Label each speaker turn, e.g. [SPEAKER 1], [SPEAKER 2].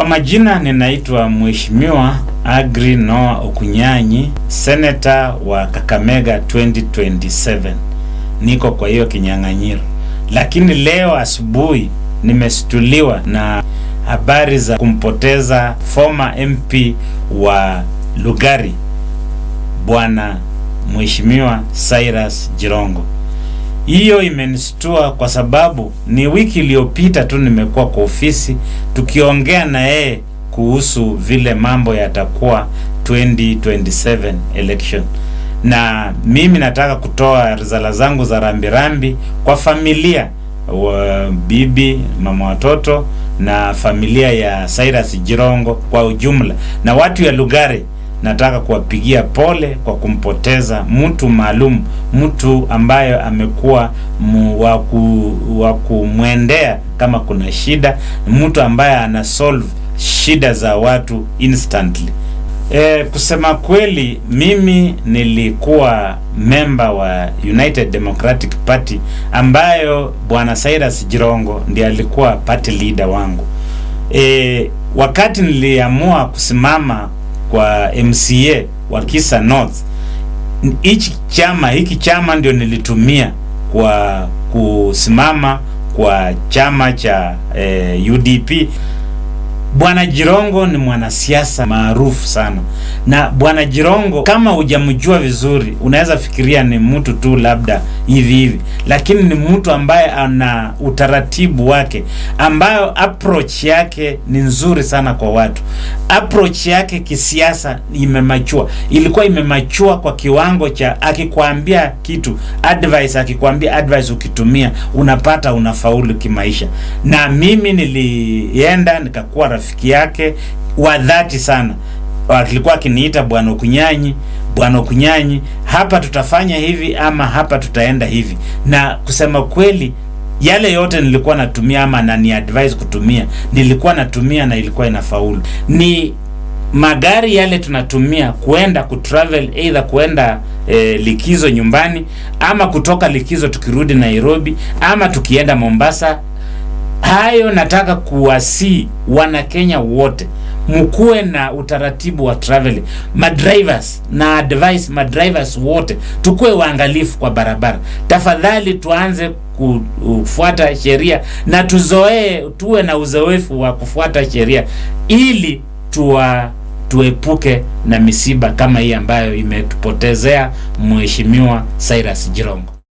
[SPEAKER 1] Majina ninaitwa Mheshimiwa Agri Noah Okunyanyi, seneta wa Kakamega 2027. Niko kwa hiyo kinyang'anyiro, lakini leo asubuhi nimestuliwa na habari za kumpoteza former MP wa Lugari, Bwana Mheshimiwa Cyrus Jirongo. Hiyo imenistua kwa sababu ni wiki iliyopita tu nimekuwa kwa ofisi tukiongea na yeye kuhusu vile mambo yatakuwa 2027 election, na mimi nataka kutoa risala zangu za rambirambi kwa familia wa bibi, mama watoto na familia ya Cyrus Jirongo kwa ujumla na watu ya Lugari. Nataka kuwapigia pole kwa kumpoteza mtu maalum, mtu ambayo amekuwa wa kumwendea kama kuna shida, mtu ambaye ana solve shida za watu instantly. Kusema kweli mimi nilikuwa member wa United Democratic Party ambayo Bwana Cyrus Jirongo ndiye alikuwa party leader wangu. Wakati niliamua kusimama kwa MCA wa Kisa North, hiki chama ndio nilitumia kwa kusimama kwa chama cha UDP. Bwana Jirongo ni mwanasiasa maarufu sana, na Bwana Jirongo kama hujamjua vizuri, unaweza fikiria ni mtu tu labda hivi hivi, lakini ni mtu ambaye ana utaratibu wake, ambayo approach yake ni nzuri sana kwa watu. Approach yake kisiasa imemature, ilikuwa imemature kwa kiwango cha akikwambia kitu advice, akikwambia advice ukitumia unapata, unafaulu kimaisha. Na mimi nilienda nikakuwa rafiki yake wa dhati sana. Alikuwa akiniita Bwana Okunyanyi, Bwana Okunyanyi, hapa tutafanya hivi ama hapa tutaenda hivi. Na kusema kweli, yale yote nilikuwa natumia ama na ni advice kutumia, nilikuwa natumia na ilikuwa inafaulu. Ni magari yale tunatumia kuenda kutravel, either kuenda likizo nyumbani ama kutoka likizo tukirudi Nairobi ama tukienda Mombasa. Hayo nataka kuwasihi wana Kenya wote mkuwe na utaratibu wa traveling. Madrivers na advice madrivers wote tukuwe waangalifu kwa barabara. Tafadhali tuanze kufuata sheria na tuzoee, tuwe na uzoefu wa kufuata sheria ili tuepuke na misiba kama hii ambayo imetupotezea Mheshimiwa Cyrus Jirongo.